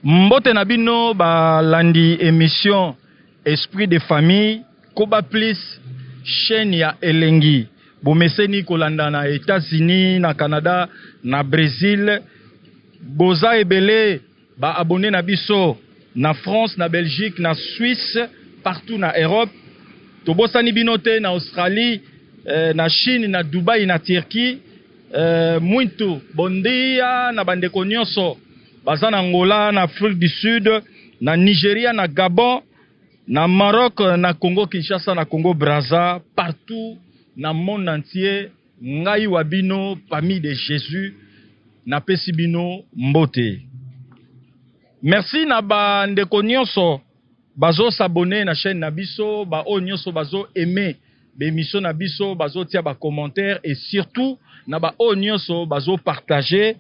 Mbote na bino balandi emission Esprit de famille Koba Plus chaîne ya elengi bomeseni kolanda na Etats-Unis na Canada na Bresil boza ebele ba abonnes na biso na France na Belgique na Suisse partout na Europe tobosani bino te na Australie eh, na Chine na Dubaï na Turquie eh, muito bom dia na bandeko nyonso baza na Angola na Afrique du Sud na Nigeria na Gabon na Maroc na Congo Kinshasa na Congo Brazza partout na monde entier ngai wa bino parmi de Jésus napesi bino mbote. Merci na bandeko nyonso bazo s'abonner na chaîne na biso, ba oyo nyonso bazo aimer ba émission na biso, bazotia ba commentaires et surtout na ba oyo nyonso bazo partager.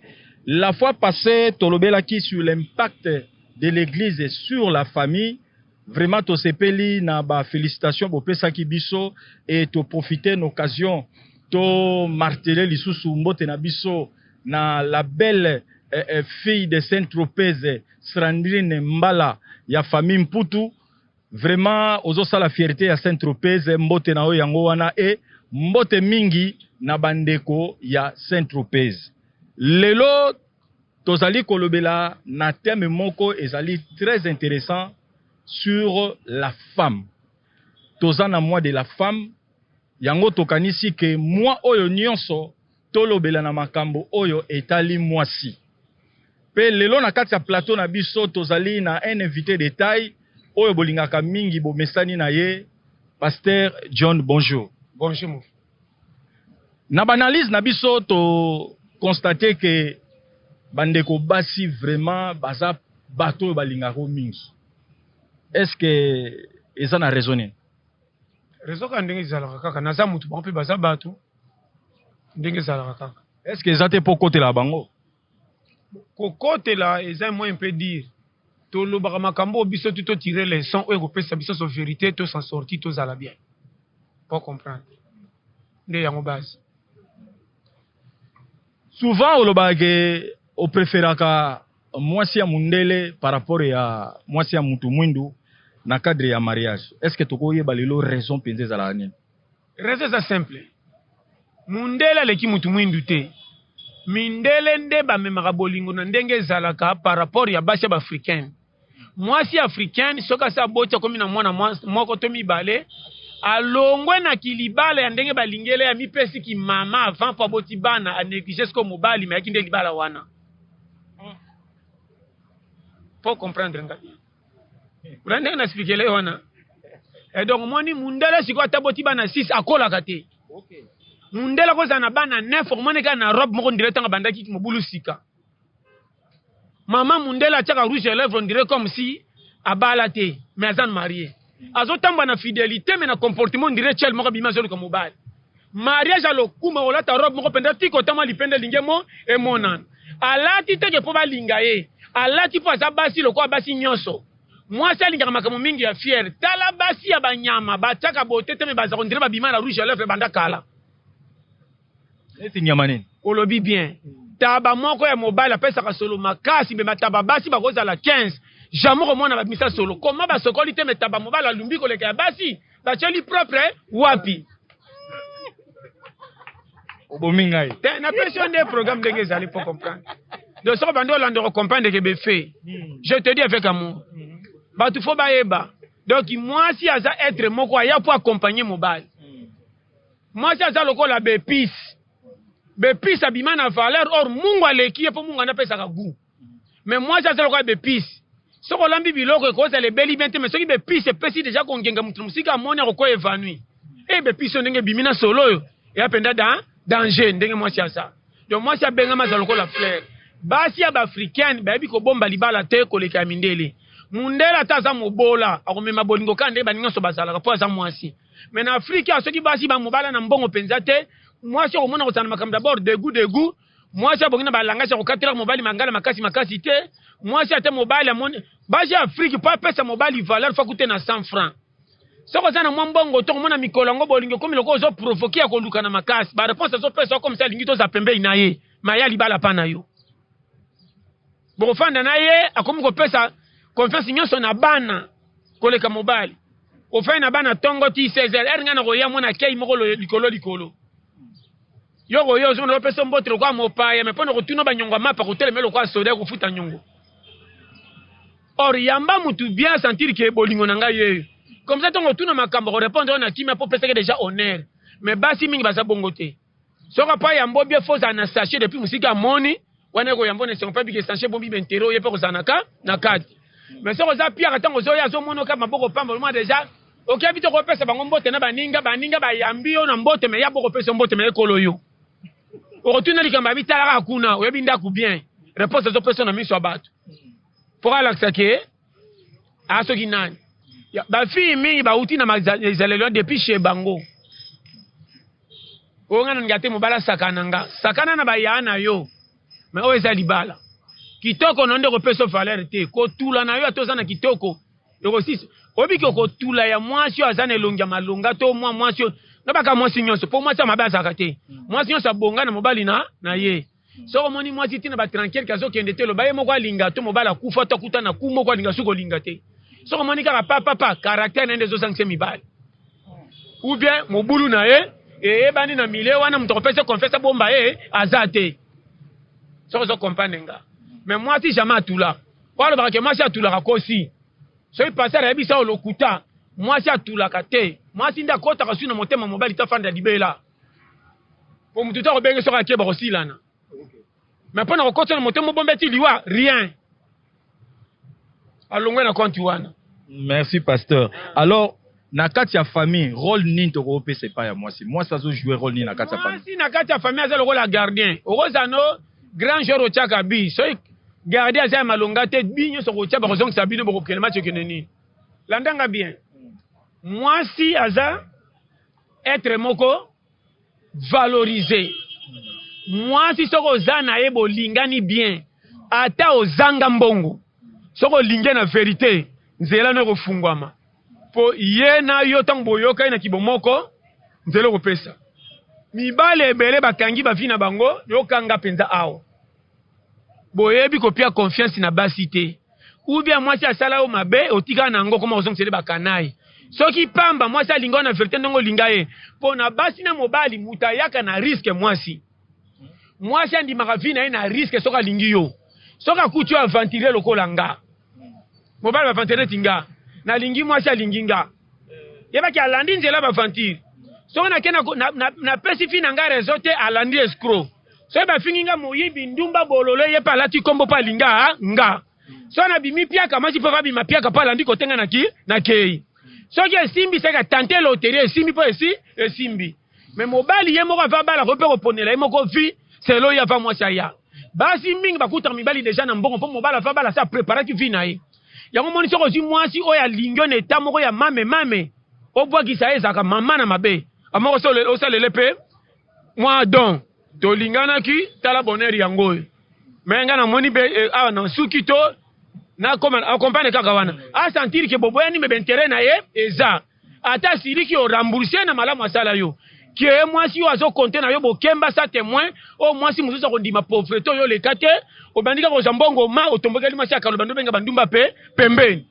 La fois passée tolobelaki sur l'impact de l'église sur la famille. Vraiment tosepeli na ba félicitations bopesaki biso et toprofite na occasion to marteler lisusu mbote na biso na la belle fille de Saint-Tropez Sandrine Mbala ya famille Mputu. Vraiment ozosala fierté ya Saint-Tropez, mbote na oyo yango wana e mbote mingi na bandeko ya Saint-Tropez. Lelo tozali kolobela na thème moko ezali très intéressant sur la femme. Toza na mois de la femme, yango tokanisi ke mois oyo nyonso tolobela na makambo oyo etali mwasi. Pe lelo na kati ya plateau na biso tozali na un invité de taille oyo bolingaka mingi bomesani na ye, Pasteur John, bonjour. Bonjour mon frère. Na ba analyse na biso to constater ke bandeko basi vraiment baza bato oyo balingaka mingi. Est-ce que eza na raison nini? Raison kaka ndenge ezalaka kaka, naza mutu bango mpe baza bato, ndenge ezalaka kaka. Est-ce que eza te mpo kotela bango? Kokotela eza moins mpe dire tolobaka makambo oyo biso tu totire leçon oyo ekopesa biso so vérité, to s'en sortir, tozala bien po comprendre nde yango base. Souvent olobaka ke opréféraka mwasi ya mundele par rapport ya mwasi ya mutu mwindu na cadre ya mariage. Est-ce que tokoyeba lelo raison mpenza ezalaka nini? Raison eza simple, mundele aleki mutu mwindu te. Mindele nde bamemaka bolingo na ndenge ezalaka par rapport ya basi ya baafricaine. Mwasi africaine soki asi aboti, akomi na mwana moko to mibale, alongwe na kilibala ya ndenge balingele, ya mipesi kimama avant mpo aboti bana, anéglige sikoyo mobali, me ayaki nde libala wana po comprendre ngai ola ndenge na expliquele wana. Et donc omoni mundele sikoyo ata aboti bana 6, akolaka te. Mundele akozala na bana 9, okomoni kaka na robe moko ndire ntango abandaki mobulu sika. Mama mundele atiaka rouge à lèvre, on dirait comme si abala te, mais aza marié, azotambola na fidélité, mais na comportement on dirait chel moko abimi azoluka mobali. Mariage alokuma olata robe moko mpenza ti kotama lipende elingi mo emonana. Alati teke mpo balinga ye, alati mpo aza basi lokola basi nyonso. Mwasi alingaka makambo mingi ya fière. Tala basi ya banyama batiaka bote te, me baza on dirait babima na rouge à lèvre banda kala. Neti nyama nini? Olobi bien. Taba moko ya mobali apesaka solo makasi, me bataba basi bakozala 15, jamais komona babimisa solo koma basokoli te. Me taba mobali alumbi koleka ya basi batieli propre wapi? Obomi ngai. Te, napesi yo nde programme ndenge ezali po comprendre. Donc soko bandi olanda, comprendre ke befe. Je te dis avec amour, bato fo bayeba. Donc mwasi aza être moko aya po accompagner mobali. Mwasi aza lokola baépice. Baépice abima na valeur, or mungu aleki ye mpo mungu anda apesaka goût. Mais mwasi aza lokola baépice. Soki olambi biloko, ekozala ebeli bien te, mais soki baépice epesi déjà kongenga, moto na mosika amoni, akoko évanouir e baépice oyo ndenge ebimi na solo oyo eya mpenza da danger. Ndenge mwasi aza, donc mwasi abengama aza lokola fleur. Basi ya baafricaine bayebi kobomba libala te koleka ya mindele. Mundele ata aza mobola, akomema bolingo kaka ndenge baningi nyonso bazalaka mpo aza mwasi. Mais na Afrike awa, soki basi bamobala na mbongo mpenza te, mwasi okomona kozala na makambo d'abord dégoût dégoût. Mwasi abongi na balangasi ya kokatelaka mobali mangala makasi makasi te. Mwasi ate mobali amoni basi ya Afrike mpo apesa mobali valeur, fa kute na 100 francs. Soki oza na mwa mbongo to komona mikolo yango, bolingo ekomi lokola ozoprovoke ya koluka na makasi. Baréponse azopesa comme ça alingi toza pembeni na ye, ma ya libala pa na yo. Bokofanda na ye, akomi kopesa confiance nyonso na bana koleka mobali. Ofandi na bana tongo ti 16 heures, heure ngai nakoya mwana akei moko likolo likolo. Yo koya ozomona bapesa mbote lokola mopaya, mais mpo na kotuna banyongo ya mapa kotelema lokola soda ya kofuta nyongo. Or yamba mutu bien sentir que bolingo na ngai yeyo. Comme ça tongo otuna makambo ko répondre na kimia po pesaka déjà honneur. Mais basi mingi baza bongo te. Soki apa yambo bien faut ozala na sachet depuis mosika amoni wana ekoyambo na esengo mpe abike sachet bombi bentere oye mpe kozala na ka na kati. Mais soki oza piaka ntango ozoya azomona oka maboko pamba olomona déjà okebi te kopesa bango mbote na baninga baninga bayambi yo na mbote me ya bokopesa mbote me ekolo yo okotuna likambo ya bitalaka kuna oyebi ndako bien réponse azopesa na miso ya bato mpo alakisa ke a soki nani bafille mingi bauti na ezaleli wana depuis chez bango. Oyo nga nalinga te mobali asakana nga, sakana na bayaa na yo, mais oyo eza libala. Kitoko na yo nde ekopesa yo valeur te, kotula na yo ata oza na kitoko ekosisa. Oyebi ke kotula ya mwasi oyo aza na elongi ya malonga to mwa mwasi oyo nabaka mwasi nyonso, po mwasi ya mabe azalaka te. Mwasi nyonso abonga na mobali na na ye. Soki omoni mwasi ti na ba tranquille azokende te, loba ye moko alinga to mobali akufa to akuta na ku moko alinga soki kolinga te. Soki omoni kaka pa pa pa caractère na ye nde ezozangisa mibali ou bien mobulu na ye eyebani na milieu wana, moto akopesa confiance abomba ye aza te. Soki ozo comprendre nga, mais mwasi jamais atula. Po alobaka ke mwasi atulaka kosi. Soki pasteur ayebisa yo lokuta, mwasi atulaka te. Mwasi nde akotaka su na motema mobali te afanda libela. Po mutu te akobenge soki ake bakosilana. Mais pona kokota na motema obombe ti liwa rien. Alongwe na compte wana. Merci pasteur. Alors na kati ya famille rôle nini tokopesa epai ya mwasi? Mwasi azo jouer rôle nini na kati ya famille? Mwasi na kati ya famille aza lokola gardien. Okozala no grand joueur otiaka bi. Soki gardien aza ya malonga te, bi nyonso kotia bakozongisa bino bokokende match ekende nini? Landanga bien. Mwasi aza être moko valorise. Mwasi soki oza na ye bolingani bien, ata ozanga mbongo, soki olingi na verite, nzela no ekofungwama. Po ye na yo ntango boyokani na kibomoko, nzela okopesa. Mibali ebele bakangi bavi na bango, yokanga mpenza awa. Boyebi kopia confiance na basi te. Ou bien mwasi asala yo mabe, otikala na yango koma kozongisele bakanayi. Soki pamba mwasi alinga yo na verite ndenge olinga ye. Po na basi na mobali moto ayaka na risque mwasi. Mwasi andimaka vie na ye na risque soki alingi yo. Soki akuti yo aventurier lokola nga. Mobali ba aventurier neti nga. Nalingi mwasi alingi nga. Yebaki alandi nzela ba aventure. Soki nake napesi na, na, na nga raison te alandi escroc. Soki bafingi nga moyibi ndumba bololo ye pe alati kombo pe alinga nga. Soki nabimi piaka mwasi pe abima piaka po alandi kote nga na ki na keyi. Soki esimbi seke tante loterie esimbi po esi esimbi. Mais mobali ye moko ava bala ko pe koponela ye moko vie selo ye ava mwasi aya. Basi mingi bakutaka mibali deja na mbongo po mobali ava bala sa preparaki vie na ye. Yango moni soki ozwi mwasi oyo alingi yo na eta moko ya mame mame obwakisa ye ezalaka mama na mabe. Amoko osalele pe mwa don tolinganaki tala bonheur yango oyo me nga namoni mpe eh, awa na nsuki to nakoma akompane kaka wana asentir ke boboyani me baintere na ye eza ata asiliki orembourse na malamu asala yo ke mwasi oyo azokonte na yo bokemba sa témoin oyo mwasi mosusu akondima pauvreté oyo oleka te obandi kaka kozwa mbongo ma otombokeli mwasi akaloba nde obenga bandumba mpe pembeni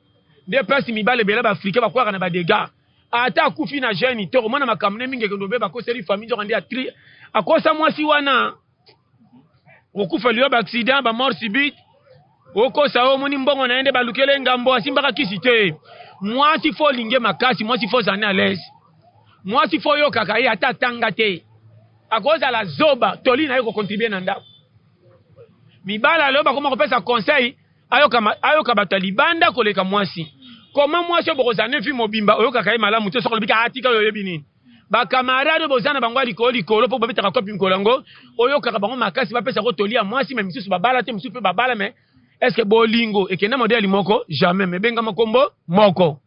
nde place mibale ebele baafricain bakwaka na badega Ata akufi na jeune te okomona makambo ne mingi ekende obeba akoseli famille nzoka nde atri akosa mwasi wana okufa liwa ba accident ba mort subite okosa oyo omoni mbongo na ye nde balukele ngambo asimbaka kisi te mwasi fo olinge makasi mwasi fo ozala ne à l'aise mwasi fo oyokaka ye ata atanga te akozala zoba toli na ye kocontribue na ndako mibala lelo bakoma kopesa conseil Ayoka, ayoka bato ya libanda koleka mwasi. Comment mwasi oyo bokozala ne vie mobimba oyokaka ye malamu te soki olobi ka atika oyo oyebi nini? Ba camarade oyo boza na bango ya likolo likolo mpo babetaka kopi mikolo yango oyokaka bango makasi bapesa ko toli ya mwasi mais misusu babala te misusu mpe babala mais est-ce que bolingo ekenda modèle moko? Jamais mais bengama kombo moko.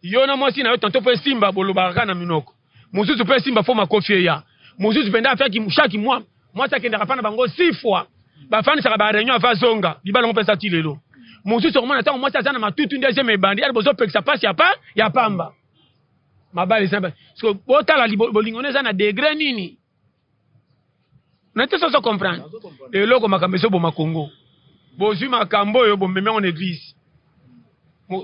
Yo na mwasi na yo tanto mpo esimba bolobaka kaka na minoko. Mosusu mpe esimba fo makofi eya. Mosusu mpenza afaki chaque mois mwasi akendaka pa na bango six fois. Bafandisaka ba réunion ava zonga libala yango mpe eza ti lelo. Mosusu okomona ntango mwasi aza na matutu nde zemi ebandi ere bozopekisa pasi ya pa ya pamba. Mabala eza parce botala bolingo eza na degre nini? Na te soso comprendre. Eloko makambo ezoboma Congo. Bozwi makambo oyo bomemi yango na eglise.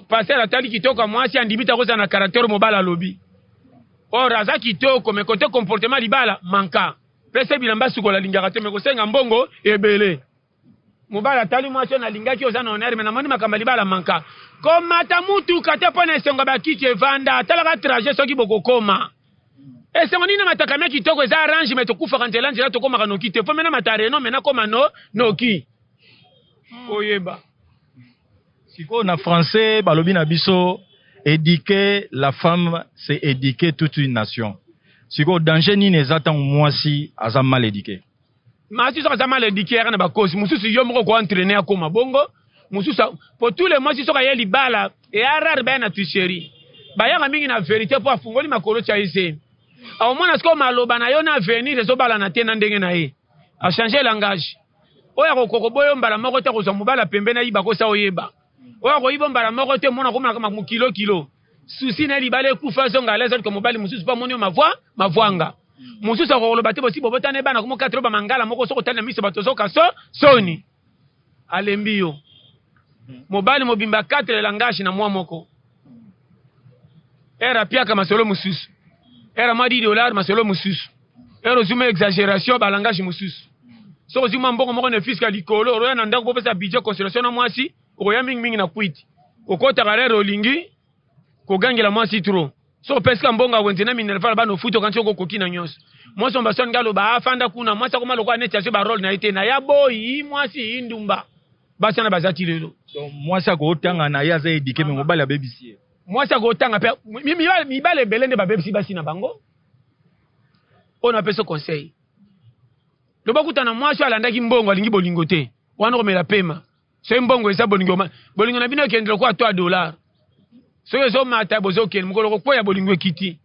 Pasteur atali kitoko ya mwasi, andimi te akozala na caractère mobali alobi. Or aza kitoko mais cote comportement libala manka. Pesa bilamba sukola alingaka te mais kosenga mbongo ebele. Mobali atali mwasi oyo nalingaki oza na honneur mais namoni makambo ya libala manka. Komata mutuka te mpo na esengo ya bakiti evanda, talaka trajet soki bokokoma. Esengo nini na mataka mia kitoko eza arrange mais tokufaka nzela nzela tokomaka noki te. Mpo mena mata Renault mais nakoma no noki. Oyeba. Sikoyo na français balobi na biso eduquer la femme c'est eduquer toute une nation. Sikoyo danger nini eza ntango mwasi aza mal eduquer? Mwasi soki aza mal eduquer yaka na bakosi mosusu yo moko ko entraîner akoma bongo mosusu po tous les mwasi soki aye libala eya rare baya na tricherie bayaka mingi na verite po afungoli makolo tya ye zemi akomona sikoyo maloba na yo na avenir ezobalana te na ndenge na ye a changer langage oyo akokoka koboya yo mbala moko te akozwa mobali ya pembeni ayiba kosa oyeba oyo akoyiba mbala moko te omona akomonaka makambo kilo kilo susi na ye libala ekufa azonga alaise aluka mobali mosusu mpo amoni yo mavwa mavwanga mosusu akokoloba te bosi bobotana ye bana komo katro bamangala moko soki otali na miso bato ozoka so soni alembi yo mobali mobimba 4 langage na mwa moko ere apiaka masolo mosusu ere mwa 10 dollar masolo mosusu ere ozwi mwa exagération balangage mosusu soki ozwi mwa mbongo moko na fiske ya likolo oroya na ndako popesa budget consolation na mwasi okoya mingimingi na kwiti okotaka rere olingi kogangela mwasi trop soki opesika mbongo ya wenze na minerval bana ofuti okanisi okokoki na nyonso mwasi ombaso alingi aloba afanda kuna mwasi akoma lokola neti azwi barole na ye te na ya boyi mwasi indumba basi wana baza ti lelo. Donc mwasi akotanga na ye aza eduque mais mobali abebisi ye. Mwasi akotanga pe mibali ebele nde babebisi basi na bango. Oyo napesa conseil. Loba kutana mwasi oyo alandaki mbongo alingi bolingo te. Wana okomela pema. Soki mbongo eza bolingo bolingo na bino ekende lokola to ya dollar. Soki ezomata bozokende mokolo kokweya bolingo ekiti.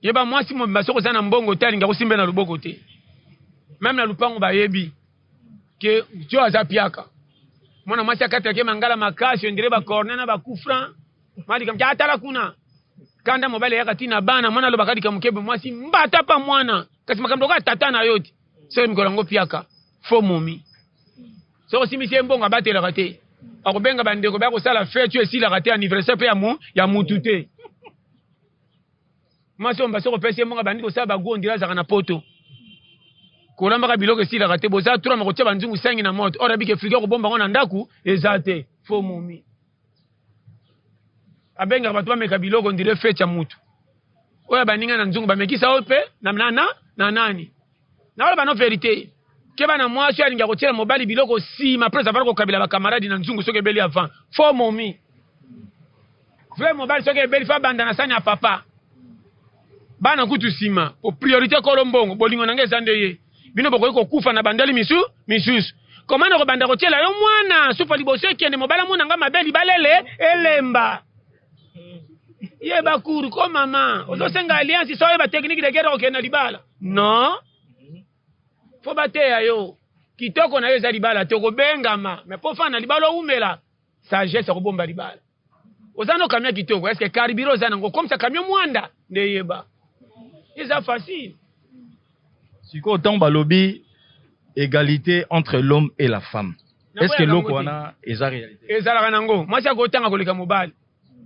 Yeba mwasi mobimba soki oza na mbongo te alinga kosimba na loboko te. Meme na lupango bayebi ke jo aza piaka. Mwana mwasi akataki mangala makasi ondire ba corner na ba coup franc. Mwa likambo atala kuna. Kanda mobali ayaka ti na bana mwana alobaka likambo kebe mwasi mbata pa mwana kasi makambo lokola tata na yo ti soki mikolo yango piaka faux momi. Soki osimbisi ye mbongo abatelaka te. Akobenga bandeko baya kosala fete oyo esilaka te anniversaire pe ya mutu te. Mwasi oyo soki opesi ye mbongo abandi kosala ba gout ondire azalaka na poto. Kolambaka biloko esilaka te boza trop ma kotia ba nzungu sangi na moto or abike frigo kobomba yango na ndaku eza te faux momi. Abengaka bato bameka biloko ondire fete ya mutu. Oyo baninga na nzungu bamekisa oyo pe na na na, na nani. Nakoloba no verite. Keba na mwasi oyo alingi kotiela mobali biloko sima après avoir kokabela ba camarades na nzungu soki ebeli avant. Faux momi. Vrai mobali soki ebeli fa banda na sani ya papa. Bana kutu sima. Po priorité kolo mbongo. Bolingo na nga eza nde ye. Bino bokoki kokufa na bandali misu misusu. Comment nako banda kotiela yo mwana supa liboso ekende mobali amona nga mabe libalele elemba. Yeba cour ko mama ozosenga alliance so oyeba technique de guerre okende na libala non fo bateya yo kitoko na yo eza libala te okobengama mais po fana na libala owumela sagesse akobomba libala oza no camion kitoko est ce que carburant oza nango okomisa camion mwanda nde yeba eza facile. Sikoyo ntango balobi égalité entre l'homme et la femme est ce que eloko wana eza réalité? Ezalaka nango mwasi akotanga koleka mobali.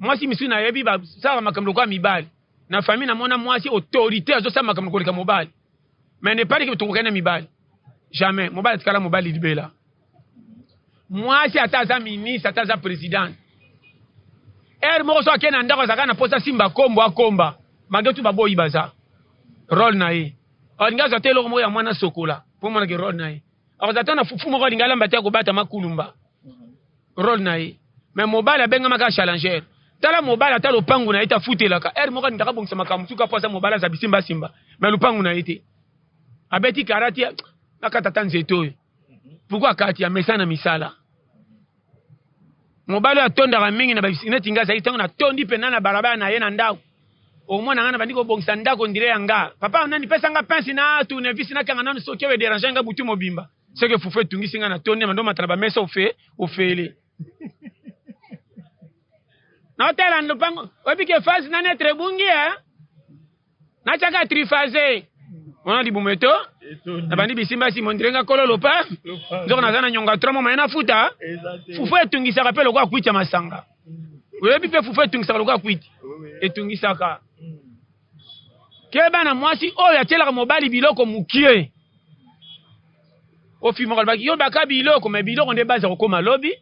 Mwasi misusu nayebi basalaka makambo lokola mibali. Na famille namona mwasi autorité azosala makambo koleka mobali. Mais ne pas dire que tokokani na mibali. Jamais. Mobali atikala mobali libela. Mwasi ata aza ministre ata aza president. Heure moko soki ake na ndako azalaka na posa simba kombo akomba. Malgré tout baboyi baza. Role na ye. Alingi azwa te eloko moko ya mwana sokola. Po monake role na ye. Akozala ata na fufu moko alingi alamba te akobata makulumba. Role na ye. Mais mobali abengamaka challenger. Tala mobali ata lopangu na ye te afutelaka. Heure moko alingaka abongisa makambo mosusu po aza mobali aza bisimba simba. Mais lupangu na ye te. Abeti karate akata ata nzete oyo. Pourquoi akati amesana na misala. Mobali oyo atondaka mingi na neti ngai azali ntango natondi mpenza na balabala na ye na ndako. Omona ngai nabandi kobongisa ndako ndire ya nga. Papa nani pesa nga pince na tournevis nakanga nanu soki oyo ederange nga butu mobimba. Soki fufu etungisi nga natondi na ndomata na bamesa ofe ofele. Naotala lopango oyebi ke phase nani etre ebungi eh? Natiaka triphase. Wana libumu eto Nabandi bisimba sima ondire nga kolo lopa nzoka naza na nyonga 3 mois maye nafuta. Fufu etungisaka mpe lokola kwiti ya masanga. Oyebi mpe fufu etungisaka lokola kwiti etungisaka. Keba na mwasi oyo atielaka mobali biloko mokie. Ofi moko alobaki yo baka biloko me biloko nde baza kokoma lobi.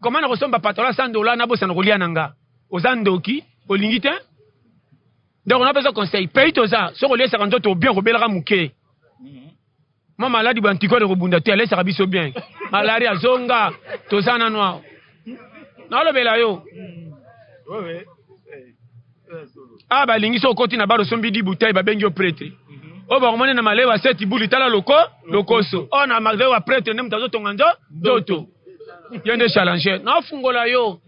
Koma na kosomba patola 100 dollars nabosana kolia na nga. Oza ndoki, olingi te? Donc napesa conseil, pays toza soki oliesaka nzoto bien kobelaka moke. Mwa maladi bwa antikode kobunda te, alesaka biso bien. Malaria zonga, toza nanu awa. Nalobela yo. Ah balingi so okoti na bar osombi 10 bouteilles babengi yo prêtre. Oyo bakomona na malewa 7 buli tala loko lokoso. Oyo na malewa prêtre nde moto azotonga nzo nzoto. Ye nde challenger. Nafungola yo.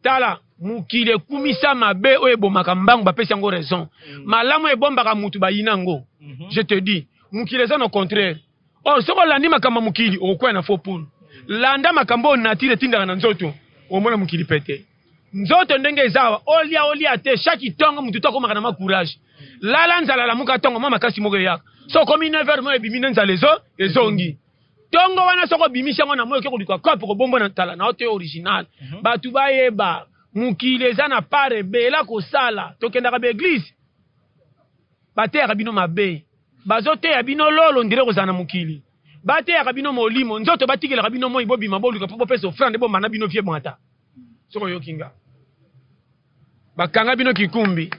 Tala mokili ekumisa mabe oyo ebomaka mbangu bapesi yango raison. Malamu ebombaka mutu bayina yango. Je te dis mokili eza na contraire. Or soki olandi makambo ya mokili okokwea na faux poule. Landa makambo oyo nature etindaka na nzoto omona mokili pete. Nzoto ndenge eza awa olia olia te chaque tongo mutu to akomaka na mwa courage. Lala nzala lamuka tongo mwa makasi moko eyaka. Soki okomi 9 heures mwa ebimi nde nzala ezo ezongi. Tongo wana soki obimisi yango na moi oke koluka cope kobombo na tala na ote original. Bato bayeba mokili eza na part ebela kosala. Tokendaka ba eglise bateyaka bino mabe. Bazoteya bino lolo ndire kozala na mokili. Bateyaka bino molimo nzoto batikelaka bino moi bobima boluka po bopesa offrande bomba na bino vie mwata. Soki oyoki nga bakanga bino kikumbi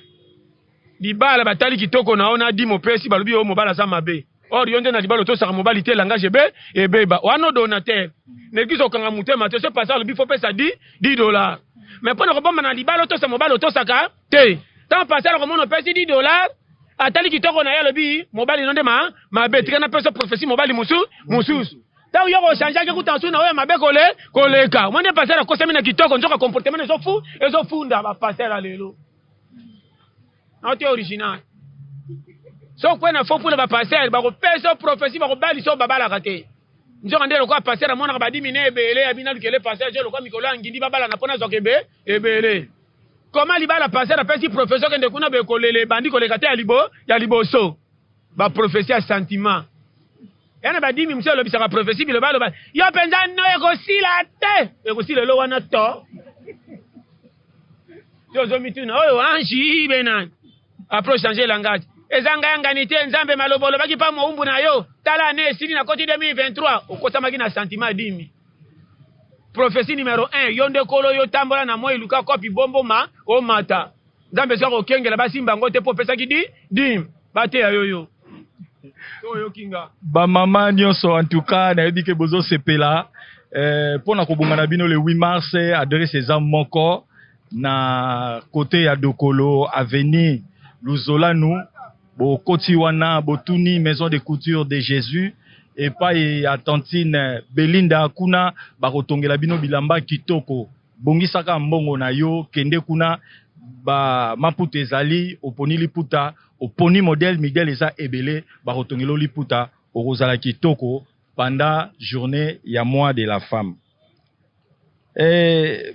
libala batali kitoko na yo na dimo opesi balobi yo mobali aza mabe. Or yo nde na libala otosaka mobali te langage ebe ebeba wana donateur na eglise okanga motema te so pasteur alobi faut pesa 10 10 dollars mais mpo na kobomba na libala otosa mobali otosaka te ntango pasteur akomona opesi 10 dollars atali kitoko na ye alobi mobali no nde ma mabe tika napesa prophetie mobali mosusu mosusu ntango yo kochangeaki kuta nsu na oyo mabe kole koleka omoni nde pasteur akosami na kitoko nzoka comportement ezofu ezofunda bapasteur ya lelo na te original so kwe na faux mpona bapasteur bakopesa prophetie bakobalisa oyo babalaka te nzoka nde lokola pasteur amonaka badimi ne ebele ya bino alukele pasteur je lokola mikolo ya ngindi babalana mpona azwaka ebe ebele koma libala pasteur apesi prophetie okende kuna bekolela ebandi koleka te ya libo ya liboso baprophetie ya sentiment ya na badimi mosusu elobisaka prophetie biloba loba yo mpenza no ekosila te ekosila elo wana to yo ozomituna oyo ange be nani après changer langage eza ngai angani te nzambe maloba olobaki mpa moumbu na yo tala ane esili na koti 2023 okosamaki na sentiment dimi prophetie numero 1 yo nde kolo yo tambola na moi luka kopi bombo ma omata nzambe soki akokengela basimba yango te mpo opesaki di dime bateya yo yo oyoki nga bamama nyonso en tout cas nayebi ke bozosepela mpo na kobonga na bino le 8 mars adresse eza moko na côté ya Dokolo avenue Luzolanu bokoti wana botuni maison de couture de Jésus epai ya tantine Belinda kuna bakotongela bino bilamba kitoko bongisaka mbongo na yo kende kuna ba maputa ezali oponi liputa oponi modèle modèle eza ebele bakotongela liputa okozala kitoko pendant journée ya mois de la femme.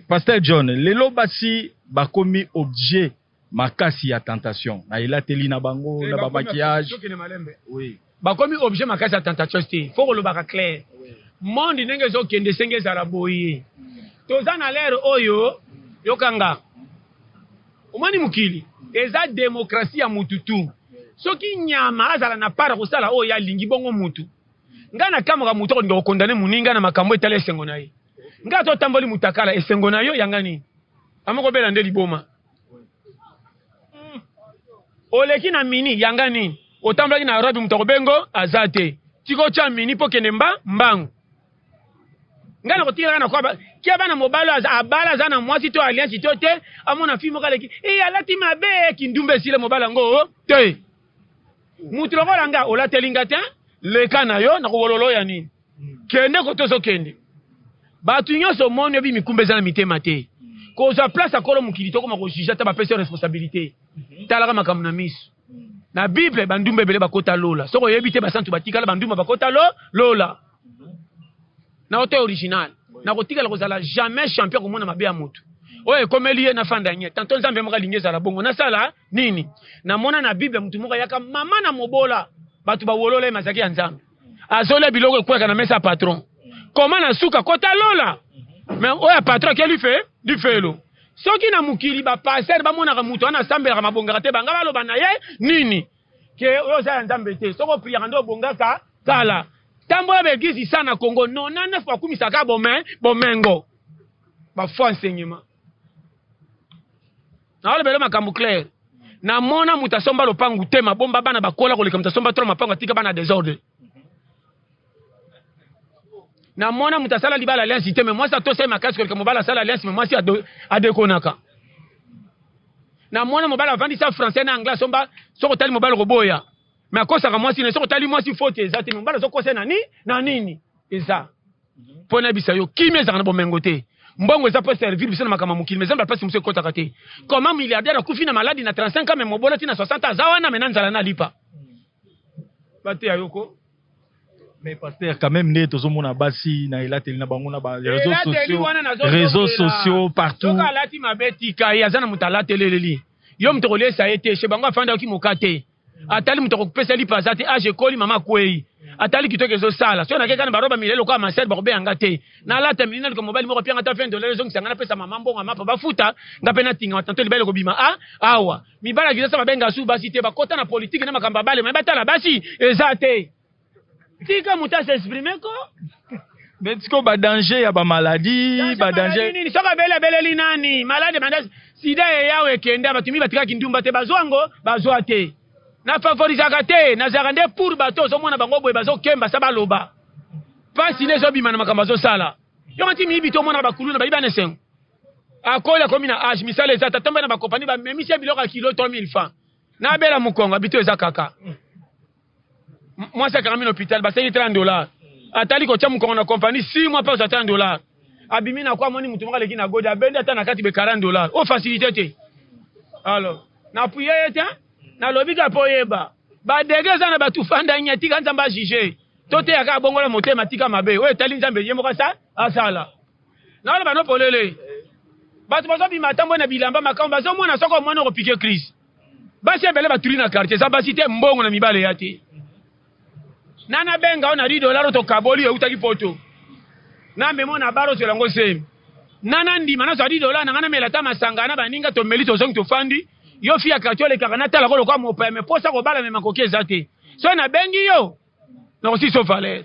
Pasteur John lelo basi bakomi objet makasi ya tentation na elateli na bango na ba maquillage. Oui. Bakomi objet makasi ya tentation te faut kolobaka clair monde ndenge ezokende esenge ezala boye toza na lere oyo yokanga omoni mokili eza demokrasie ya mutu tu soki nyama azala na part kosala oyo alingi bongo mutu ngai nakamwaka mutu akolinga kokondane moninga na makambo etala esengo na ye ngai ata otamboli mutakala esengo na yo yanga nini amokobela nde liboma oleki na mini yanga nini otambolaki na robe moto akobengo aza te tika otya mini mpo kende mba mbangu ngai nakotikelaka na kwa kia bana mobali abala aza na mwasi to alliance to te amona fille moko aleki e alati mabe kindumba esila mobali yango te mutu lokola nga olateli nga te leka na yo nakowololo ya nini kende kote ozokende bato nyonso omoni oyebi mikumba eza na mitema te kozwa place akolo mokili tokoma kojuge ata bapesi yo responsabilité talaka makambo na miso na bible bandumba ebele bakota lola soki oyebi te basantu batikala bandumba bakota lo lola na oto original nakotikala kozala jamais champion komona mabe ya motu oyo ekomeli ye nafanda nye tanto nzambe moko alingi ezala bongo nasala nini namona na bible motu moko ayaka mama na mobola. Bato bawolola ye, mazalaki ya Nzambe. Azolia biloko ekweka na mesa ya patron. Koma na suka kota lola. Mais oyo ya patron akeli fe lifelo. Soki na mokili ba pasteur bamonaka moto wana asambelaka mabongaka te, banga baloba na ye nini? Ke oyo oza ya Nzambe te. Soki opriaka nde obongaka kala. Tambola ba eglise isa na Congo 99 bakumisaka bome bomengo. Ba faux enseignement. Naolobela makambo clair. Namona moto asomba lopangu te, mabomba bana bakola koleka moto asomba trop mapangu atika bana desordre. Namona moto asala libala alliance te, mais mwasi atosa ye makasi koleka mobali asala alliance, mais mwasi adekonaka. Namona mobali avandisa français na anglais asomba, soki otali mobali okoboya, mais akosaka mwasi na ye, soki otali mwasi faute eza te, mais mobali azokosa ye na nini na nini eza mpo nayebisa yo, kimia ezalaka na bomengo te. Mbongo eza mpo servir biso na makambo ya mokili, mais eza na place mosusu ekotaka te. Comment milliardaire akufi na maladi na 35 ans, mais mobola ti na 60 ans aza wana, mais na nzala na lipa. Bateya yo ko. Mais pasteur, quand même nde tozomona basi na elateli na bango na ba réseaux sociaux, réseaux sociaux partout. Soki alati mabe tika ye, aza na moto alateleleli. Yo moto koliesa ye te, chez bango afandaki moka te. Atali moto akopesa lipa aza te, age ekoli mama akwei. Atali kitoko ezosala. Soki nakei kana baroba milai lokola masel bakobeya nga te. Nalata milai naluka mobali moko apianga ata 20 dollars ezongisa nga napesa mama mbongo ya mapa bafuta nga pe natingama tanto libala ekobima a awa. Mibali ya Kinshasa babenga su basi te, bakota na politique na makambo ya bale, mais batala basi eza te. Tika moto a s'exprimer ko. Mais sikoyo ba danger ya ba maladie, ba danger nini? Soki abeli abeleli nani? Malade banda sida eyawa ekenda, bato mingi batikaki ndumba te, bazwa ngo bazwa te. Na favorisaka te, nazalaka nde pour bato ozomona bango boye bazokemba sa baloba. Pasi nde ezobima na makambo azosala. Yo ngati miyibi to omonaka bakuluna bayiba na esengo. Akoli akomi na age, misala eza te, atombe na ba compagnie bamemisi ye biloko ya kilo 3000 francs. Nabela mokongo abito eza kaka. Mwasi akangami na hôpital basengi 30 dollars. Atali kotia mokongo na compagnie 6 mois mpe azwa 30 dollars. Abimi na kwa amoni moto moko aleki na gode abendi ata na kati be 40 dollars. O facilité te. Alors, na appuyer ye te, nalobi kaka mpo oyeba. Ba degre eza na bato fanda nye tika Nzambe a juger. Toteya kaka bongola motema tika mabe. Oyo etali Nzambe ye moko asa asala. Naloba no polele. Bato bazobima ata mbwe na bilamba makambo bazomona soki omoni okopike crise. Basi ebele batuli na quartier eza basi te mbongo na mibale ya te. Nana benga na 10 dollars tokaboli eutaki poto. Na memo na baro zela ngo zemi. Nana ndima na zwa 10 dollars na ngana mela ata masanga na baninga tomeli tozongi tofandi. Yo fi ya quartier olekaka natala ko lokola mopaya me posa kobala me makoki eza te. Soki nabengi yo nakosisa valeur.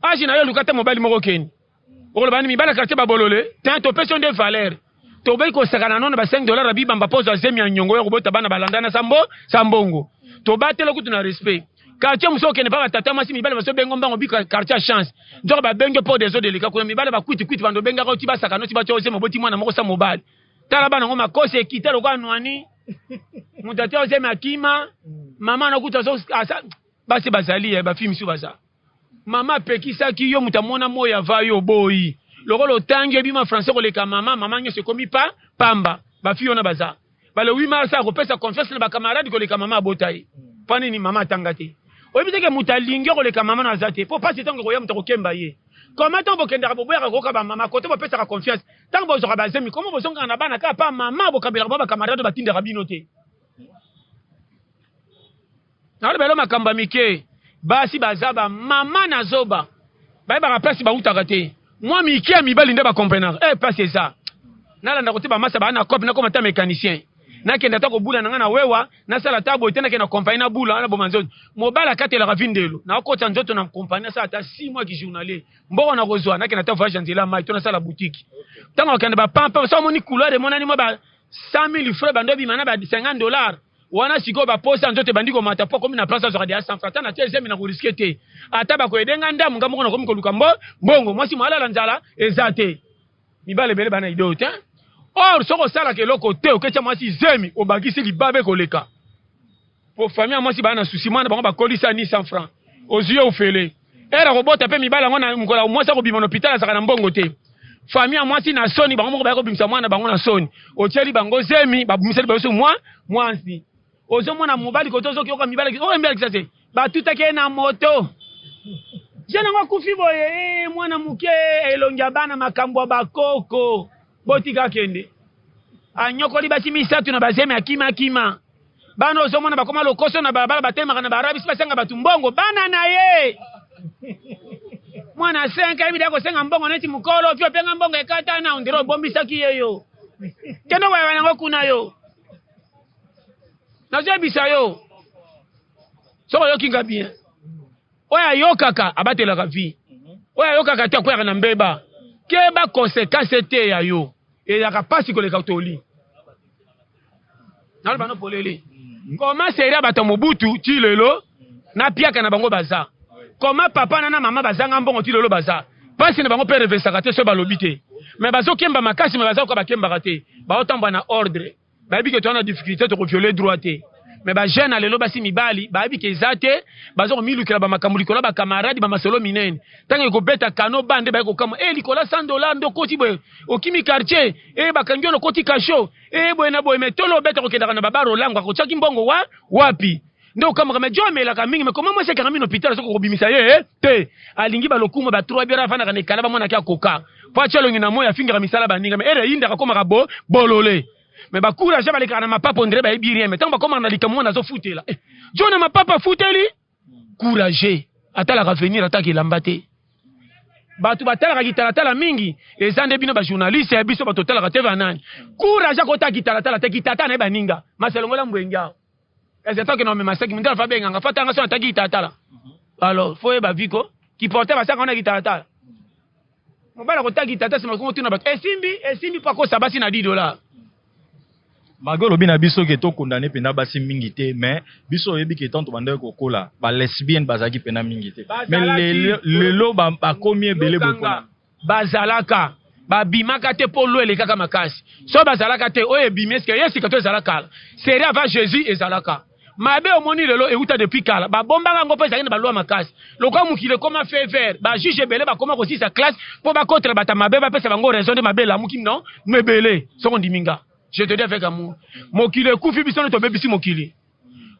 Age na yo luka ata mobali moko keni. Okoloba ni mibali ya quartier babolole te topesi yo nde valeur. Toboyi kosakana nono ba 5 dollars ya bibamba mpo ozwa zemi ya nyongo ya kobota bana balandana sa mbo sa mbongo. Tobatela kutu na respect. Quartier mosusu okende pa batata mwasi mibali bazobenga mbango bika quartier ya chance. Nzoka babengi yo mpo desordre eleka kuna mibali bakwiti kwiti bando obengaka yo ti basakana ti batya yo zemi oboti mwana moko sa mobali. Tala bana ngo makosi ekita lokola nwani. Moto atya yo zemi akima. Mama na kutu azo asa basi bazali ya ba fille misusu baza. Mama apekisaki yo moto amona moi ava yo oboyi lokola otangi oyebi ma français koleka mama mama nyonso ekomi pa pamba ba fille wana baza ba le 8 mars akopesa confiance na ba camarade koleka mama abota ye mpo nini mama atanga te oyebi te ke moto alingi yo koleka mama na aza te mpo pasi ntango ekoya moto akokemba ye koma ntango bokendaka boboyaka koyoka ba mama kote bopesaka confiance ntango bozwaka bazemi koma bozongaka na bana kaka pa mama bokabelaka bango ba camarade batindaka bino te. Naloba elo makambo ya mike. Basi baza ba mama na zoba. Bayebaka place bawutaka te. Mwa mike ya mibali nde ba comprenaka. Eh place eza. Nalanda kote ba masa ba na cope nakoma ata mecanicien. Nakende ata kobula na nga na wewa, nasala ata boye te nakende na compagnie nabula naboma nzoto. Mobali akatelaka vie ndelo. Nakokotisa nzoto na compagnie nasala ata 6 mois ki journalier. Mbongo nakozwa nakende ata voyage ya nzela ya mayi to nasala boutique. Tango nakende ba pampa soki omoni couloir emonani mwa ba 100 000 francs ebandi obima na ba 50 dollars. Wana sikoyo ba posa ya nzoto ebandi komata po akomi na place azwaka deja 100 francs ata na tie zemi na ko risque te ata bako aide nga ndamu nga moko nakomi koluka mbo mbongo mwasi mo alala nzala eza te mibali ebele bana idee oyo te or soki osalaka eloko te oketia mwasi zemi obakisi libabe koleka po famille ya mwasi baa na souci mwana bango bakolisa ni 100 francs ozwi ye ofele Heure akobota pe mibali yango na mokolo mwasi akobima na hopital azalaka na mbongo te. Famille ya mwasi na soni bango moko baya kobimisa mwana bango na soni. Otieli bango zemi babimiseli bango so mwa mwansi. Ozomona mobali kote ozoki yoka mibali oyo mibali kisase batutaki ye na moto. Jeune yango akufi boye eh, mwana moke elongi ya bana makambo ya bakoko botika akende. Anyokoli basi misato na bazemi akima kima. Bana ozomona bakoma lokoso na balabala, batelemaka na baarabisi, basenga bato mbongo. Bana na ye mwana 5 ayebi da kosenga mbongo neti mokolo vi openga mbongo ekatana ondire obombisaki ye. Yo kende koyeba nango kuna. Yo nazoyebisa yo, soki oyoki nga bien, oyo ayokaka abatelaka vie, oyo ayokaka te akweyaka na mbeba. Keba, conséquence te ya yo ezalaka mpasi koleka toli. Naloba no polele, koma série ya bato ya Mobutu ti lelo napiaka na bango baza koma papa na mama bazanga mbongo ti lelo, baza mpasi na bango mpe revesaka te. So balobi te, me bazokemba makasi, me baza koka bakembaka te, baotambwa na ordre. Bayebi ke toza na difficulté, tokovioler droit te. Me bajeune ya lelo, basi, mibali, bayebi ke eza te, baza komilukela bamakambo likolo ya bacamarade, bamasolo minene. Ntango ekobeta kano bande, baye kokamwa e likolo ya 100 $ nde okoti boye, okimi quartier e bakangi yo, okoti cachot e boye na boye. Me tolo obeta kokendaka na babar, olangwaka, otiaki mbongo wa wapi? Nde okamwaka. Me jo amelaka mingi, me koma mwasi ekanga mino hôpital, soki okobimisa ye te, alingi balokuma ba trois bière, avandaka na ekala, bamonaki akoka po atia elongi na moi, afingaka misala baninga. Me ere eyindaka, akomaka bo bolole. Me bacourage balekaka na mapapa, ondire bayebi rien. Me ntango bakomaka na likambo mwana azofutela, eh, jo na mapapa afuteli. Courage atalaka avenir, ataka elamba te. Bato batalaka kitalatala mingi eza nde bino bajournaliste ya biso. Bato otalaka te banani? Courage akotaka kitalatala te, kitata na ye baninga maselongola mbwenge awa. Kasi ata okende omema saki, mindala fa benganga fa tanga so ataki kitalatala. Alors faut yeba viko kiporte basaka wana kitalatala. Mobali akotaka kitata, nsima kongo tuna bato esimbi esimbi mpo akosa basi na 10 $. Malgré olobi na biso ke tokondane mpenza basi mingi te, mais biso oyebi ke tanto bandaki kokola, balesbienne bazalaki mpenza mingi te, mais lelo bakomi ebele boye mpona Bazalaka, babimaka te mpo lo elekaka makasi. So bazalaka te, oyo ebimi eske ye sika to ezala kala. Série avant Jésus ezalaka mabe. Omoni lelo euta depuis kala, babombaka yango mpo ezalaki na balwa makasi. Lokola mokili ekoma feu vert, bajuge ebele bakoma kosisa classe mpo bakotela bato mabe, bapesa bango raison. Nde mabe elamuki no mebele. Soko ndimi nga, je te dis avec amour, mokili ekufi, biso nde tobebisi mokili.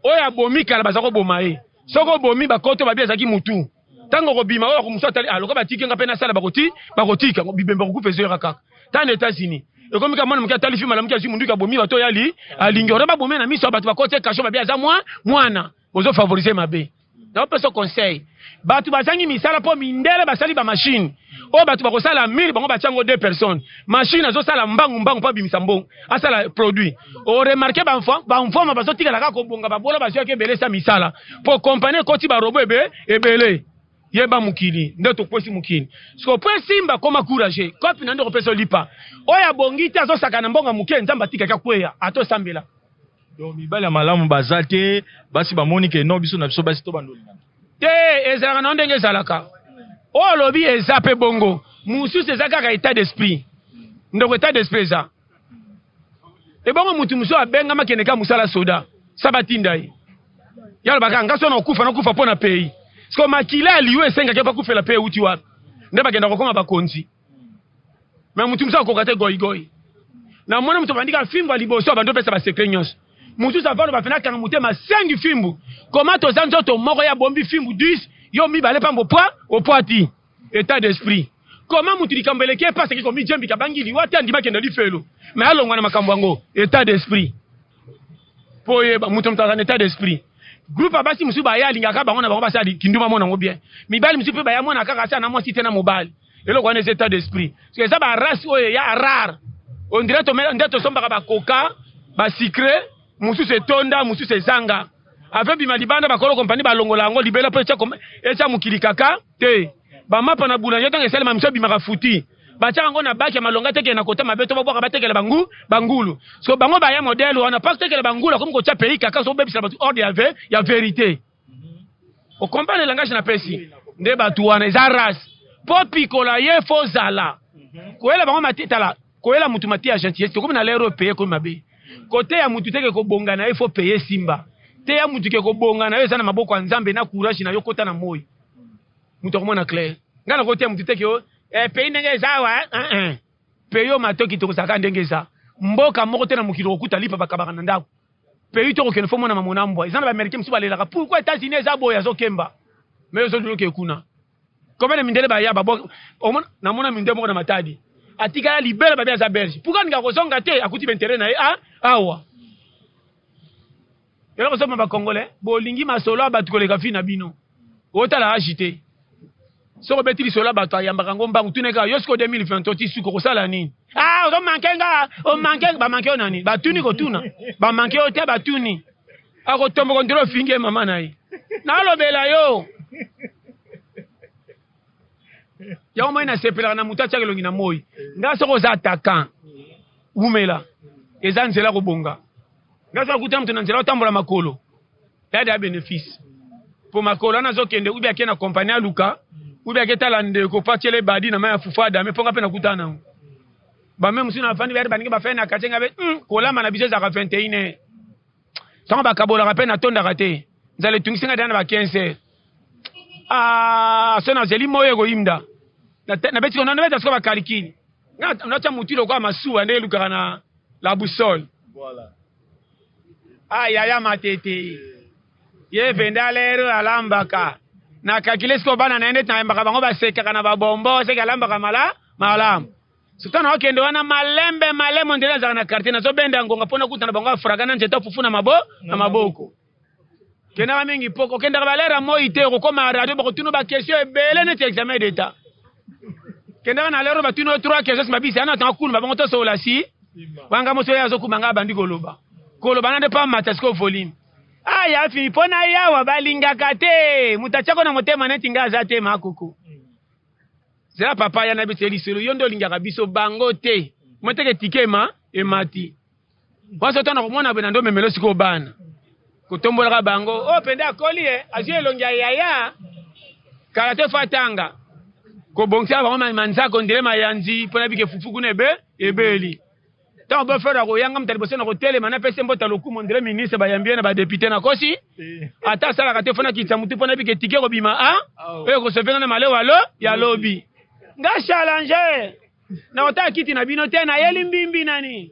Oyo abomi kala, baza koboma ye. Soki obomi, bakoto babi azalaki mutu. Ntango okobima, oyo mosu atali aloka, batiki nga mpe nasala, bakoti bakotika bibembe, kokufa ezoyaka kaka. Ntango na États-Unis ekomi kaka mwana moke atali film, alamuki, azwi munduki, abomi bato oyo ali alingi ora babomi na miso ya bato, bakoti cachot, babi aza mwa mwana. Bozofavoriser mabe. Naopesa conseil, bato bazangi misala mpo mindele basali bamachine oyo bato bakosala mille, bango batia yango deux personnes. Machine azosala mbangu mbangu mpo abimisa mbongo, asala produit. Oremarquer bamfoma bazotikala kaka kobonga, babola bazwaki ebele esa misala mpo kompani ekoti barobots ebe ebele. Yeba mokili nde tokwesi mokili siko po esimba. Koma courage, kopi na nde kopesa olipa. Oyo abongi te azosaka na mbongo moke, Nzambe atikaki akweya ata osambela. Donc mibali ya malamu baza te, basi bamoni ke non, biso na biso basi to bandolingana. Te, ezalaka na ndenge ezalaka. Oyo olobi eza mpe bongo, mosusu eza kaka état d'esprit. Ndeko, état d'esprit eza ebongo. Mutu mosusu abengama kende ka mosala soda, sa batinda ye, ye alobaka: "Nga so nakufa, nakufa mpo na pays." Siko makila ya liyo esengaki bakufela mpe euti wapi? Nde bakenda kokoma bakonzi. Me mutu mosusu akoka te, goigoi. Namoni moto abandika fimbu ya liboso, abandi opesa basecret nyonso. Mosusu avanda, bafena akanga motema, sengi fimbu. Koma toza nzoto moko, ya bombi fimbu 10, yo mibale pambo pwa opwati. État d'esprit. Koma mutu likambo eleki epasaki, komijembika, bangi liwa te, andima akende lifelo, me alongwa na makambo yango. État d'esprit. Mpo oyeba moto, moto aza na état d'esprit. Groupe ya basi mosusu baya, alingaka bango na bango, basala kinduma, mona yango bien. Mibali mosusu mpe baya, mona kaka asala na mwasi te na mobali. Eloko wana eza état d'esprit. Parce eza barace oyo eya rare. On dirait nde tosombaka bacoca basucré, mosusu etonda, mosusu ezanga. Ave bima libanda, bakolo kompani balongola yango libela mpo etya mokili kaka te. Bamapa na boulanger, ntango esalema, miso ebimaka futi, batiaka yango na baki ya malonga, tekele na kota mabe to babwaka, batekela bangu bangulu. So bango baya modèle wana mpo tekela bangulu, akomi kotya pays kaka. So obebisela bato ordre ya vérité. Okomprendre langage napesi? Nde bato wana eza race. Mpo pikola ye, fo zala koyela bango mati. Tala, koyela mutu mati ya gentillesse, tokomi na lero paye komi mabe. Kote ya mutu teke kobonga na ye, fo paye simba te. Ya mutu ke kobonga na yo eza na maboko ya Nzambe na courage na yo. Kota na moi, mutu akomona clair. Ngai nakoteya mutu teke o pays ndenge eza awa, eh, pays oyo matoki tokozalaka ndenge eza. Mboka moko te na mokili kokuta lipa bakabaka na ndako. Pays tokokende, fo mona mamona mbwa. Eza na baaméricain mosusu balelaka: "Pourquoi États-Unis eza boye?" Azokemba, mais ozoluka kuna combien de mindele baya babo. Namona mindele moko na Matadi, atikala libela, babi aza belge. Pourquoi alinga kozonga te? Akuti baintérêt na ye awa. Eloko ezoboma ba congolais, bolingi masolo ya bato koleka vie na bino. Otala age te. Soki obeti lisolo ya bato ayambaka yango mbangu, tuna ye kaka yo sikoyo 2023 ti suka okosala nini? Ah, ozo manque nga, o manque, ba manque yo na nini? Batuni kotuna. Ba manque yo te, batuni. Akotomboka on dirait ofingi ye mama na ye. Nalobela yo. Yango moi nasepelaka na moto atiaka elongi na moi. Nga soki oza attaquant, wumela. Eza nzela kobonga. Nga soki nakuta moto na nzela otambola makolo, ya deya benefice. Po makolo wana azokende ubi ake na compagnie aluka, ubi ake tala ndeko po atiele badi na mai ya fufu adame po nga pe nakutana nango. Ba meme mosusu nafandi bayari baningi bafai na quartier nga be kolamba na biso ezalaka 21 heures. Tango bakabolaka pe natondaka te. Nzala etungisi nga deya na ba 15 heures. Ah, so nazeli moyo ekoyinda. Nabeti ko nabeta sikoyo ba calcul. Nga natia mutu lokola masuwa ndenge elukaka na la boussole. Voilà. Ah yaya matete. Ye penda lero alambaka. Na calculer sikoyo bana na ye ndeti nayambaka bango basekaka na ba bonbon seke alambaka mala malamu. Surtout na okende wana malembe malembe ondele azalaka na quartier nazobenda ngonga mpo nakutana bango afraka na nzete fufu na mabo na maboko. Kendaka mingi po kokendaka ba l'heure ya moi te okokoma radio bakotuna ba question ebele neti examen d'etat. Kendaka na l'heure batuna yo trois questions sima bisi ana tanga kuna bango tosolola si wanga moso ye azokuma nga abandi koloba koloba na nde pa mata sikoyo volume. Ah ya fini mpo na yawa balingaka te moto atiako na motema neti nga aza te makuku. Zela papa ya na biso lisolo yo nde olingaka biso bango te. Moteke tike ma emati. Mwasi oyo nakomona boye na ndo memelo sikoyo bana kotombolaka bango oyo oh, mpenza akoli ye azwi elongi ya yaya kala te fo atanga kobongisaka bango manzaka ondele mayanzi mpo na bike fufu kuna ebe ebeli ntango bofere akoyanga moto ya liboso na kotelema napesi mbota lokumu ondele ministre bayambi ye na badepute nakosi ata asalaka te fo nakitisa motu mpo na bike tike kobima a oyo ekosofenga na malewa lo ya lobi nga challenge Na kotala kiti na bino te, nayeli mbimbi nani.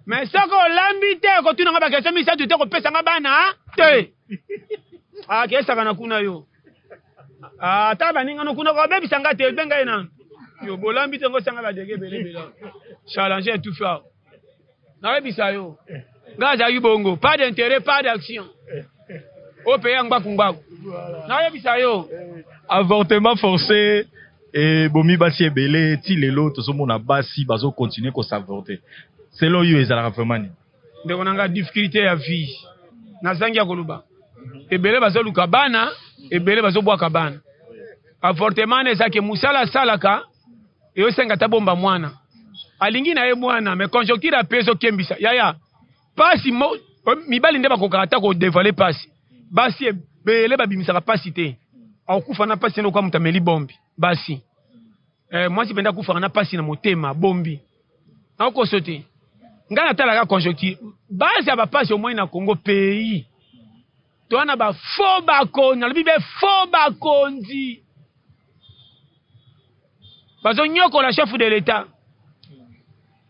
Mais soki olambi te, okotuna nga ba question misatu te, kopesa nga bana te. Ah, kesaka na kuna yo. Ah, ata baninga no kuna kobebisa nga te, benga ye nanu. Yo bolambi te ngosanga ba dege ebele ebele. Challenger et tout faire. Nayebisa yo. Nga azalaki bongo, pas d'intérêt, pas d'action. Oyo ya ngbaku ngbaku. Nayebisa yo. Avortement forcé ebomi basi ebele ti lelo tozomona basi bazo continuer ko s'avorter. Selon yo ezalaka vraiment nini? Ndeko na nga difficulté ya vie. Nazangi ya koloba. Ebele bazoluka bana, ebele bazobwaka bana. Avortement eza ke mosala asalaka eyosenga ata bomba mwana. Alingi na ye mwana mais conjoncture ya pe ezokembisa. Yaya pasi mo, mibali nde bakokaka ata ko devoiler pasi. Basi ebele babimisaka pasi te. Akokufa na pasi lokola moto ameli bombi. Basi eh, mwasi mpenza akufaka na pasi na motema bombi. Nakokoso te. Ngai natalaka conjoncture base ya bapasi omoi na Congo pays toza na ba faux bakonzi, nalobi be faux bakonzi bazonyokola chef de l'etat.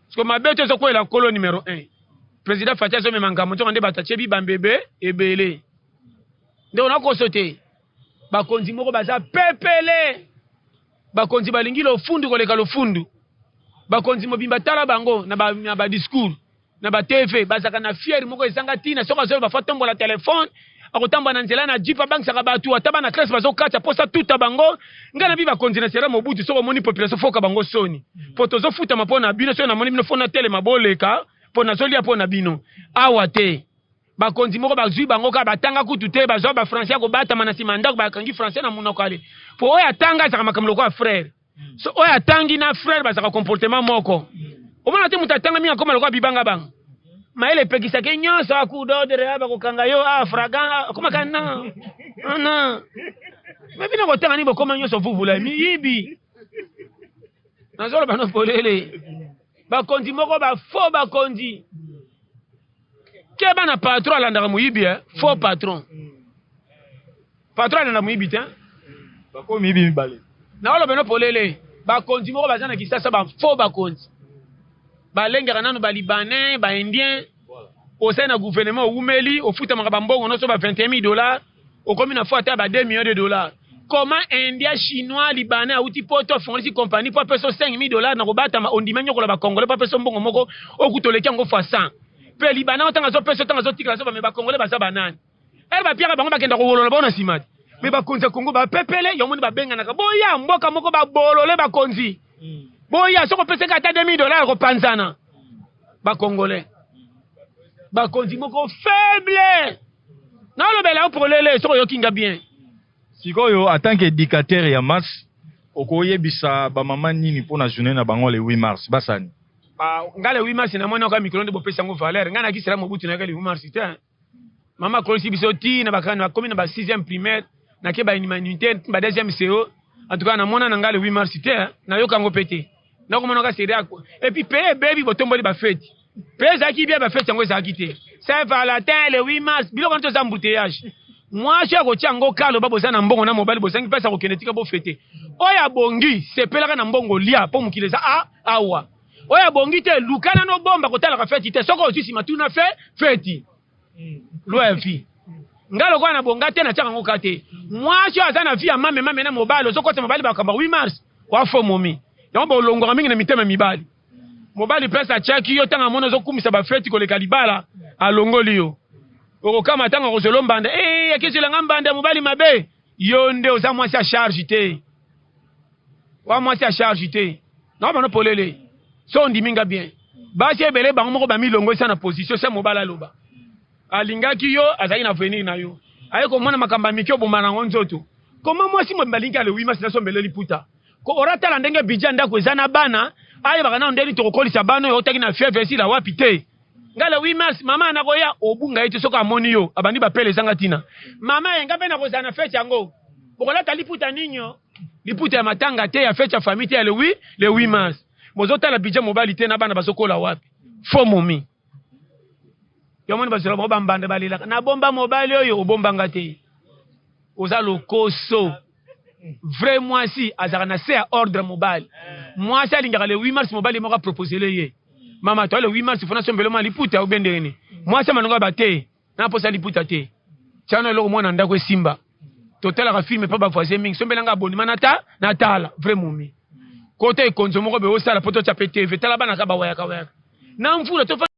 Siko mabe to ezokwela nkolo numero 1 président Fatshi azomema ngambo nzoka nde bato atie bibambe ebe ebele. Ndeko nakoso te, bakonzi moko baza pepele, bakonzi balingi lofundu koleka lofundu. Bakonzi mobimba tala bango na ba, na ba discours na ba TV bazalaka na fiere moko ezanga ntina. Soki azoloba fo atombola telefone, akotambola na nzela na jeep abangisaka bato, ata bana classe bazokatisa mposa tuta bango. Ngai nabi bakonzi na sera Mobutu, soki omoni population foka bango soni, mpo tozofutama mpo na bino. Soki namoni bino fo natelema boleka, mpo nazolia mpo na bino. Awa te bakonzi moko bazwi bango kaka batanga kutu te, bazwa ba français ya kobatama na nsima ya ndako, bakangi français na monoko ale, mpo oyo atanga azalaka makambo lokola frère. So oyo atangi na frère bazalaka comportement moko. Omona te moto atanga mingi akoma lokola bibanga banga. Mayele epekisaka ye nyonso, a coup d'ordre, a bakokanga yo, a fragan, akoma kaka non. Non. Mais bino kotanga nini bokoma nyonso vuvula miyibi. Nazoloba no polele. Bakonzi moko ba faux bakonzi. Keba na patron alandaka moyibi eh, faux patron. Patron alanda moyibi te. Bakomi miyibi mibale. Naoloba no polele, bakonzi moko baza na Kisasa ba faux bakonzi. Balengaka nanu ba libanais, ba indiens. Osali na gouvernement owumeli, ofutamaka ba mbongo nyonso ba 21 000 dollars, okomi na fo ata ba 2 millions de dollars. Comment indien, chinois, libanais awuti poto afongolisi compagnie po apesa yo 5 000 dollars na kobatama, ondimi anyokola ba congolais po apesa yo mbongo moko okuta oleki yango fois 100. Mpe libana ntango azopesa, ntango azotikala, azoba. Me bakongole baza banani? Ere bapiaka bango, bakenda kowolola bao na nsima te. Me bakonzi ya Kongo bapepele yango moni babenganaka boya mboka moko, babolole bakonzi boya. Soki opesaki ata 2000 $ kopanzana, bakongolais bakonzi moko faible. Nalobela yo polele soki oyoki nga bien. Sikoyo, en tant qu'éducateur ya masse, okoyebisa bamama nini mpona journée na bango le 8 mars basani? Nga le 8 mars, namoni oka mikolo nde bopesa yango valeur. Ngai nakisela Mobutu, nayaka le 8 mars te. Mama akolisi biso ti na bakani, bakomi na ba 6e primaire, nake ba humanité, ba 2e CO. En tout cas, namona na ngai le 8 mars te, nayoka yango mpe te. Nakomonaka seri et puis pe ebebi, botomboli bafeti mpe ezalaki bien, bafeti yango ezalaki te. Saint Valentin le 8 mars, biloko wana toza embouteillage. Mwasi akotia yango kalo ba boza na mbongo na mobali, bozangi mpasi akokende tika bofete. Oyo abongi, sepelaka na mbongo, lia mpo mokili eza a awa. Oyo abongi te, luka nano bomba, kotalaka feti te. Soki ozwi nsima, tuna fe feti loi ya vie. Nga lokola na bonga te, natiaka yango ka te. Mwasi oyo aza na vie ya mame mame na mobali, ozokota mobali bakambo 8 mars wafo momi yango bolongwaka mingi na mitema mibali. Mobali place atiaki yo, ntango amoni ozokumisa bafeti koleka libala, alongoli yo. Okokama ntango akozwela mbanda e akezwelanga mbanda. Mobali mabe, yo nde oza mwasi ya charge te, wa mwasi ya charge te. Na bano polele so ondimi nga bien. Basi ebele bango moko bamilongolisa na position se mobali aloba alingaki yo, azalaki na avenir na yo, aye komona makambo ya mike, oboma nango nzoto. Koma mwasi mobimba alingi ale 8 mars nasombele liputa. Ko oratala ndenge budget ya ndako eza na bana, ayebaka nano ndeni tokokolisa bana oyo otaki na fièvre esila wapi te. Nga le 8 mars, mama nakoya obunga ye te. Soki amoni yo, abandi bapele ezanga ntina. Mama ye, nga mpe nakozala na fete yango, bokolata liputa ninyo, liputa ya matanga te, ya fete ya famille te, ya le 8, le 8 mars. Bozotala budget mobali te na bana bazokola wapi. Fo momi yo moni bazwela bango bambanda, balelaka nabomba mobali oyo obombanga te. Oza lokoso. Vrai mwasi azalaka na se ya ordre mobali. Mwasi alingaka le 8 mars, mobali moko aproposele ye: "Mama, toa le 8 mars, fona sombele mwa liputa obe ndenge nini?" Mwasi amalongo ba te, naposa liputa te, tiana eloko mwana ndako esimba, totalaka film mpa bavoisin mingi, sombelanga abonnement nata natala. Vrai momi kota ekonzo moko be osala po totya pe TV, tala bana ka bawayaka wayaka na mvula tofa.